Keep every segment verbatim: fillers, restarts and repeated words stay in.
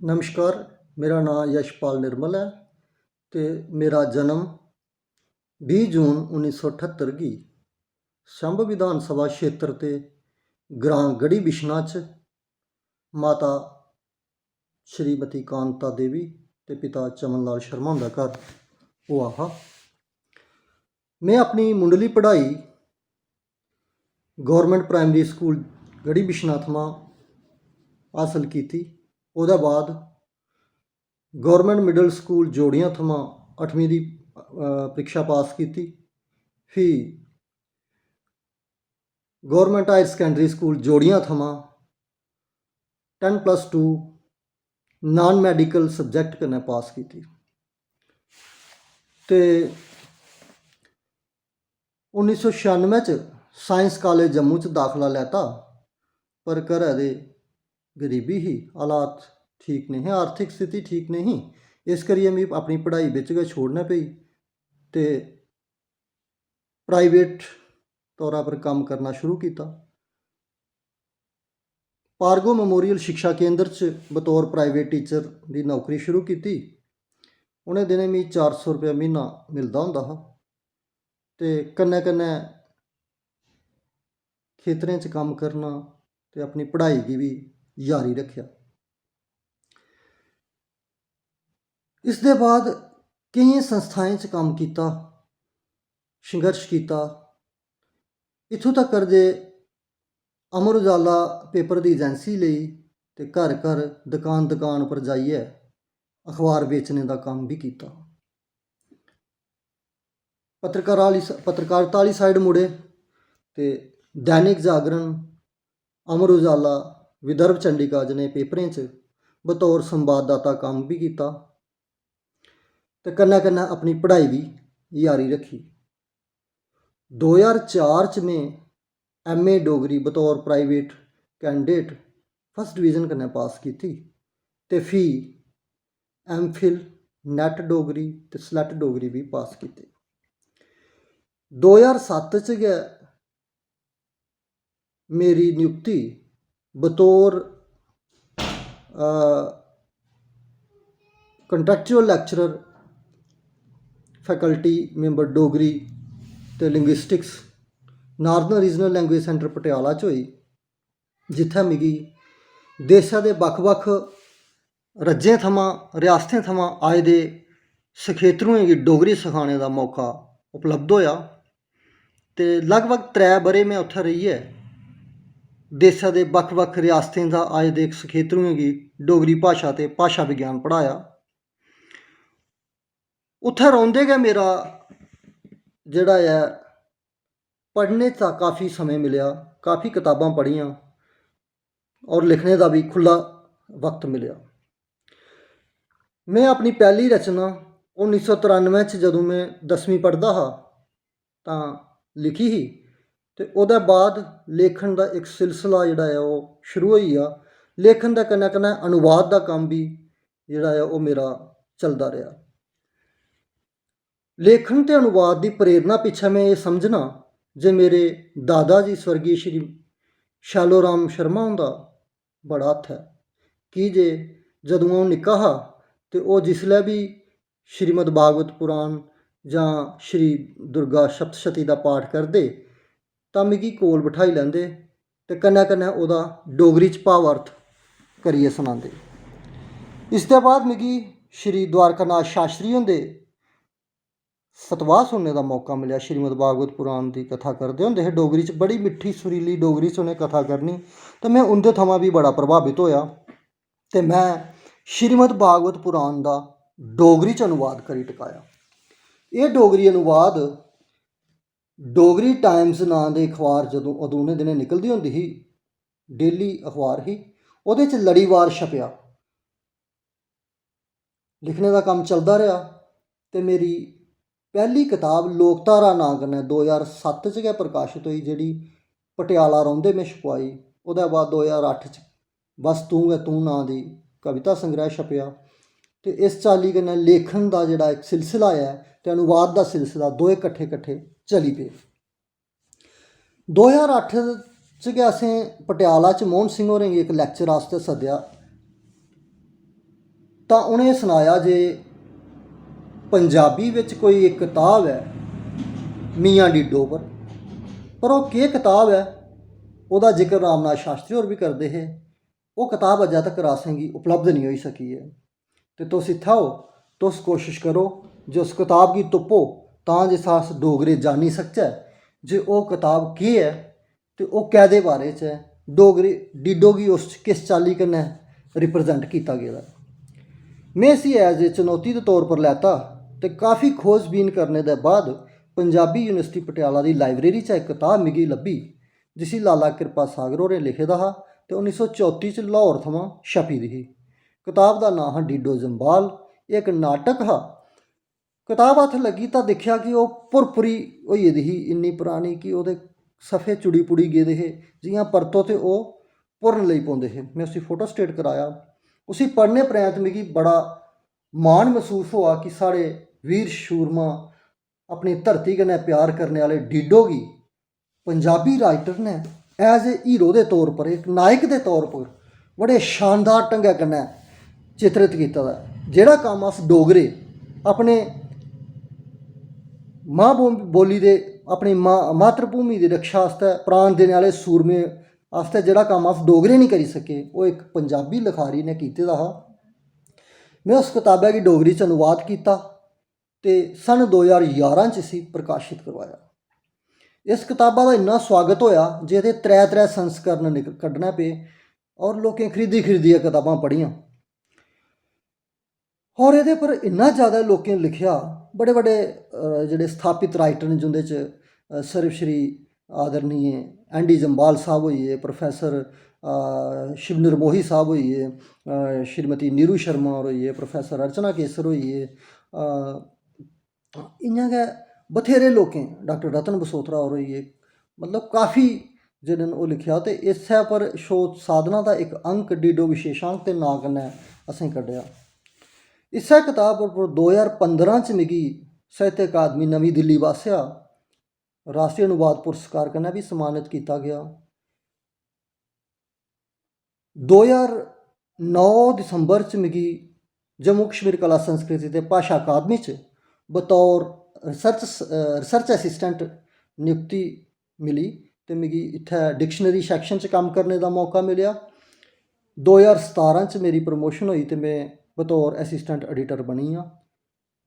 नमस्कार, मेरा नांऽ यशपाल निर्मल ऐ ते मेरा जन्म बीह् जून उन्नी सौ ठत्तर गी छंब विधान सभा क्षेत्र ते ग्रांऽ गढ़ी बिछना च माता श्रीमती कांता देवी ते पिता चमन लाल शर्मा हुंदा घर होआ हा। में अपनी मुंढली पढ़ाई गौरमेंट प्राइमरी स्कूल गढ़ी बिछना थमां हासल कीती। ओह्दे बाद गौरमेंट मिडल स्कूल जोड़ियां थमां अठमीं दी, अ, परीक्षा पास कीती। फ्ही गौरमेंट हायर सकैंडरी स्कूल जोड़ियां थमां ten plus two non medical subject कन्नै पास कीती। ते उन्नी सौ छेआनुऐ च साइंस कालेज जम्मू च दाखला लैता, पर घरै दे गरीबी ही, हालात ठीक नेईं हे, आर्थिक स्थिति ठीक नेईं ही। इस करियै मिगी अपनी पढ़ाई बिच गै छोड़ना पेई ते प्राइवेट तौरा पर कम्म करना शुरू कीता। पारगो मेमोरियल शिक्षा केंद्र च बतौर प्राइवेट टीचर दी नौकरी शुरू कीती। उ'नें दिनें मिगी चार सौ रपेआ म्हीना मिलदा होंदा हा ते कन्नै कन्नै खेतरें च कम्म करना ते अपनी पढ़ाई गी बी जारी रक्खेआ। इसदे बाद केइयें संस्थाएं च कम्म कीता, संघर्श कीता, इत्थूं तक्कर जे अमर उजाला पेपर दी एजेंसी लेई ते घर घर, दकान दकान पर जाइयै अखबार बेचने दा कम्म बी कीता। पत्रकार आह्ली स-, पत्रकारिता आह्ली साइड मुड़े ते दैनिक जागरण, अमर उजाला, विदर्भ चंडिका जनेह् पेपरें च बतौर संवाददाता कम्म बी कीता ते कन्नै कन्नै अपनी पढ़ाई बी जारी रक्खी। दो ज्हार चार च में एम ए डोगरी बतौर प्राइवेट कैंडिडेट फर्स्ट डिवीजन कन्नै पास कीती ते फ्ही एम फिल, नेट डोगरी ते स्लैट डोगरी बी पास कीती। दो ज्हार सत्त च गै मेरी नियुक्ति बतौर, अ, contractual lecturer, faculty member Dogri ते linguistics, Northern Regional Language Centre Patiala च होई, जित्थै मिगी देशै दे बक्ख-बक्ख रज्जें थमां, रियासतें थमां आए दे सखेत्रुएं गी डोगरी सखाने दा मौका उपलब्ध होआ ते लगभग त्रै ब'रे में उत्थै रेहियै देसै दे बक्ख-बक्ख रियासतें दा आए दे सखेत्रुएं गी डोगरी भाशा ते भाशा विज्ञान पढ़ाया। उत्थै रौंह्दे गै मेरा जेह्ड़ा ऐ पढ़ने दा काफी समें मिलेआ, काफी कताबां पढ़ियां और लिखने दा बी खु'ल्ला वक्त मिलेआ। में अपनी पैह्ली रचना उन्नी सौ त्रानुऐ च जदूं में दसमीं पढ़दा हा तां लिखी ही ते ओह्दे बाद लेखन दा इक सिलसिला जेह्ड़ा ऐ ओह् शुरू होई गेआ। लेखन दे कन्नै कन्नै अनुवाद दा कम्म बी जेह्ड़ा ऐ ओह् मेरा चलदा रेहा। लेखन ते अनुवाद दी प्रेरणा पिच्छें में एह् समझना जे मेरे दादा जी स्वर्गीय श्री शैलो राम शर्मा हुंदा बड़ा हत्थ ऐ, की जे जदूं अ'ऊं निक्का हा ते ओह् जिसलै बी श्रीमद् भागवत पुराण जां श्री दुर्गा सप्तशती दा पाठ करदे तां मिगी कोल बठाई लैंदे ते कन्नै कन्नै ओह्दा डोगरी च भावार्थ करियै सनांदे। इसदे बाद मिगी श्री द्वारकानाथ शास्त्री हुंदे सतवाह् सुनने दा मौका मिलेआ। श्रीमद् भागवत पुराण दी कथा करदे होंदे हे डोगरी च, बड़ी मिट्ठी सुरीली डोगरी च उ'नें कथा करनी, ते में उं'दे थमां बी बड़ा प्रभावत होआ ते में श्रीमद् भागवत पुराण दा डोगरी च अनुवाद करी टकाया। एह् डोगरी अनुवाद डोगरी टाइम्स नांऽ दे अखबार जदूं, अदूं उ'नें दिनें निकलदी होंदी ही, डेली अखबार ही, ओह्दे च लड़ीवार छपेआ। लिखने दा कम्म चलदा रेहा ते मेरी पैह्ली कताब लोकधारा नांऽ कन्नै दो ज्हार सत्त च गै प्रकाशत होई, जेह्ड़ी पटियाला रौंह्दे में छपवाई। ओह्दे बाद दो ज्हार अट्ठ च बस तूं गै तूं नांऽ दी कविता संग्रैह् छपेआ। ते इस चाल्ली कन्नै लेखन दा जेह्ड़ा इक सिलसिला ऐ ते अनुवाद दा सिलसिला दोए कट्ठे कट्ठे चली पे। दो ज्हार अट्ठ च गै असें पटियाला च मोहन सिंह होरें गी इक लैक्चर आस्तै सद्देआ। तां उ'नें सनाया जे पंजाबी बिच कोई इक कताब ऐ मियां डीडो पर, पर ओह् केह् कताब ऐ, ओह्दा जिक्र रामनाथ शास्त्री होर बी करदे हे। ओह् कताब अज्जै तक्कर असेंगी उपलब्ध निं होई सकी ऐ। ते तुस इत्थै ओ, तुस कोशश करो जे उस कताब गी तुप्पो, तां जे अस डोगरे जानी सकचै जे ओह् कताब केह् ऐ ते ओह् कैह्दे बारे च ऐ, डोगरी डीडो गी उस च किस चाल्ली कन्नै रिप्रजेंट कीता गेदा ऐ। में इसी as a चुनौती दे तौर पर लैता ते काफ़ी खोजबीन करने दे बाद पंजाबी यूनिवर्सिटी पटियाला दी लाइब्रेरी च इक कताब मिगी लब्भी, जिसी लाला कृपा सागर होरें लिखे दा हा ते उन्नी सौ चौती च लाहौर थमां छपी दी ही। कताब दा नांऽ हा डीडो जम्बाल। एह् इक नाटक हा। कताब हत्थ लग्गी तां दिक्खेआ कि ओह् भुरभुरी होई गेदी ही, इन्नी परानी कि ओह्दे सफे चुड़ी पुड़ी गेदे हे, जि'यां परतो ते ओह् भुरन लेई पौंदे हे। में उसी फोटोस्टेट कराया। उसी पढ़ने परैंत मिगी बड़ा मान मसूस होआ कि साढ़े वीर शूरमा, अपनी धरती कन्नै प्यार करने आह्ले डीडो गी पंजाबी राइटर ने as a hero दे तौर पर, इक नायक दे तौर पर बड़े शानदार ढंगै कन्नै चित्रित कीते दा ऐ। जेह्ड़ा कम्म अस डोगरे अपने मां बो-, बोली दे, अपनी मां, मातृभूमि दी रक्षा आस्तै प्राण देने आह्ले सूरमे आस्तै जेह्ड़ा कम्म अस डोगरे निं करी सके, ओह् इक पंजाबी लखारी ने कीते दा हा। में उस कताबै गी डोगरी च अनुवाद कीता ते सन दो ज्हार ञारां च इसी प्रकाशत करवाया। इस कताबा दा इन्ना स्वागत होआ जे एह्दे त्रै त्रै संस्करण निक-, कड्ढने पे और लोकें खरीदी खरीदियै कताबां पढ़ियां। और एह्दे पर इन्ना ज़्यादा लोकें लिखेआ, बड़े बड़े, अ, जेह्ड़े स्थापित राइटर न, जिं'दे च, अ, सर्वश्री आदरणीय एन डी जम्बाल साहब होई गे, प्रोफेसर, अ, शिव निर्मोही साहब होई गे, अ, श्रीमती नीरू शर्मा होर होई गे, प्रोफेसर अर्चना केसर होई गे, अ, इ'यां गै बथेरे लोकें, डाक्टर रतन बसोत्रा होर होई गे, मतलब काफी जेह्ड़े न ओह् लिखेआ। ते इस्सै पर शोध साधना दा इक अंक डीडो विशेषांक दे नांऽ कन्नै असें कड्ढेआ। इस्सै कताब पर दो ज्हार पंदरां च मिगी साहित्य अकादमी नमीं दिल्ली पासेआ राश्ट्री अनुवाद पुरस्कार कन्नै बी सम्मानत कीता गेआ। दो ज्हार नौ दिसंबर च मिगी जम्मू कश्मीर कला संस्कृति ते भाशा अकादमी च बतौर रिसर्च, अ, रिसर्च असिस्टेंट नियुक्ति मिली ते मिगी इत्थै डिक्शनरी सैक्शन च कम्म करने दा मौका मिलेआ। दो ज्हार सतारां च मेरी प्रमोशन होई ते में बतौर असिस्टेंट एडिटर बनी गेआ।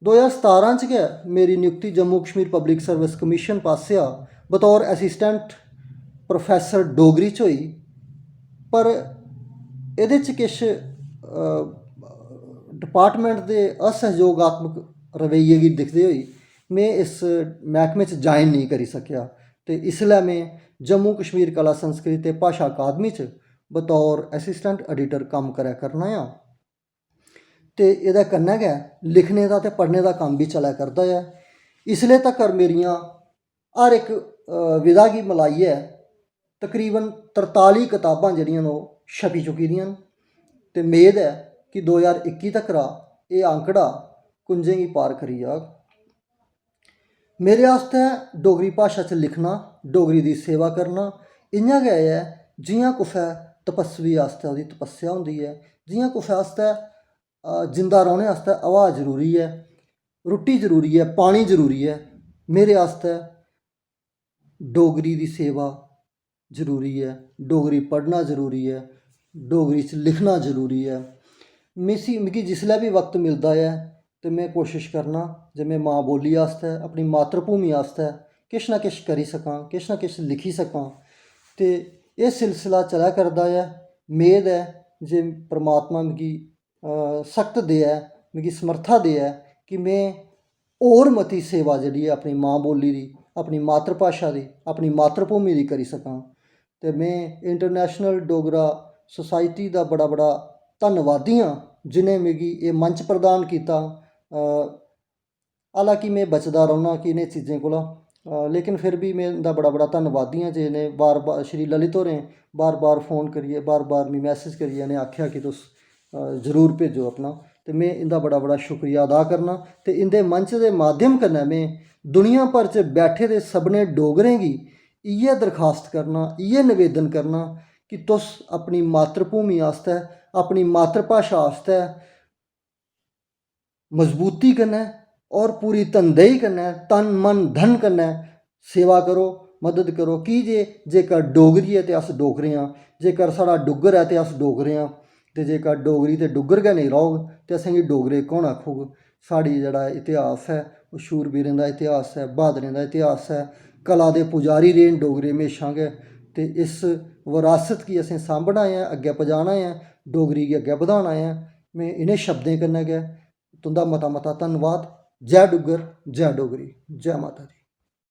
दो ज्हार सतारां च गै मेरी नियुक्ति Jammu Kashmir public service commission पासेआ बतौर असिस्टेंट प्रोफेसर डोगरी च होई, पर एह्दे च किश, अ, डिपार्टमेंट दे असहयोगात्मक रवैये गी दिखदे होई में इस मैह्कमे च ज्वाइन नेईं करी सकेआ ते इसलै में जम्मू कश्मीर कला संस्कृति ते भाशा अकादमी च बतौर असिस्टेंट एडिटर कम्म करै करना आं। ते एह्दे कन्नै गै लिखने दा ते पढ़ने दा कम्म बी चलै करदा ऐ। इसले तक्कर मेरियां हर इक, अ, विधा गी मलाइयै तकरीबन तरताली कताबां जेह्ड़ियां न ओह् छपी चुकी दियां न ते मेद ऐ कि दो ज्हार इक्की तक्करा एह् आंकड़ा कुंजें गी पार करी जाग। मेरे आस्तै डोगरी भाशा च लिखना, डोगरी दी सेवा करना इ'यां गै ऐ जि'यां कुसै तपस्वी आस्तै ओह्दी तपस्या होंदी ऐ, जि'यां कुसै आस्तै, अ, जिंदा रौह्ने आस्तै हवा जरूरी ऐ, रुट्टी जरूरी ऐ, पानी जरूरी ऐ। मेरे आस्तै डोगरी दी सेवा जरूरी ऐ, डोगरी पढ़ना जरूरी ऐ, डोगरी च लिखना जरूरी ऐ। मिसी, मिगी जिसलै बी वक्त मिलदा ऐ ते में कोशश करना जे में मां बोली आस्तै, अपनी मातृभूमि आस्तै किश ना किश करी सकां, किश ना किश लिखी सकां। ते एह् सिलसिला चला करदा ऐ। मेद ऐ जे परमात्मा मिगी, अ, सख्त देऐ, मिगी समर्था देऐ कि में होर मती सेवा जेह्ड़ी ऐ अपनी मां बोली दी, अपनी मातृभाशा दी, अपनी मातृभूमि दी करी सकां। ते में इंटरनेशनल डोगरा सोसाइटी दा बड़ा बड़ा धन्नवादी आं जि'नें मिगी एह् मंच प्रदान कीता। अ, हालांकि में बचदा रौह्न्ना कि इ'नें चीजें कोला, अ, लेकिन फिर बी में इं'दा बड़ा बड़ा धन्नवादी आं जे इ'नें बार बार, श्री ललित होरें बार बार फोन करियै, बार बार मी मैसेज करियै इ'नें आखेआ कि तुस, अ, जरूर भेजो अपना। ते में इं'दा बड़ा बड़ा शुक्रिया अदा करना ते इं'दे मंच दे माध्यम कन्नै में दुनिया भर च बैठे दे सभनें डोगरें गी इ'यै दरखास्त करना, इ'यै नवेदन करना कि तुस अपनी मातृभूमि आस्तै, अपनी मातृभाशा आस्तै मजबूती कन्नै और पूरी तनदेही कन्नै, तन मन धन कन्नै सेवा करो, मदद करो। की जे जेकर डोगरी ऐ ते अस डोगरे आं, जेकर साढ़ा डुग्गर ऐ ते अस डोगरे आं, ते जेकर डोगरी ते डुग्गर गै नेईं रौह्ग ते असेंगी डोगरे कौन आखग? साढ़ी जेह्ड़ा इतिहास ऐ, ओह् शूरबीरें दा इतिहास ऐ, ब्हादरें दा इतिहास ऐ। कला दे पुजारी रेह् न डोगरे म्हेशां गै। ते इस बरासत गी असें सांभना ऐ, अग्गें पजाना ऐ, डोगरी गी अग्गें बधाना ऐ। में इ'नें शब्दें कन्नै गै तुं'दा मता मता धन्नवाद। जै डुग्गर, जै डोगरी, जै माता दी।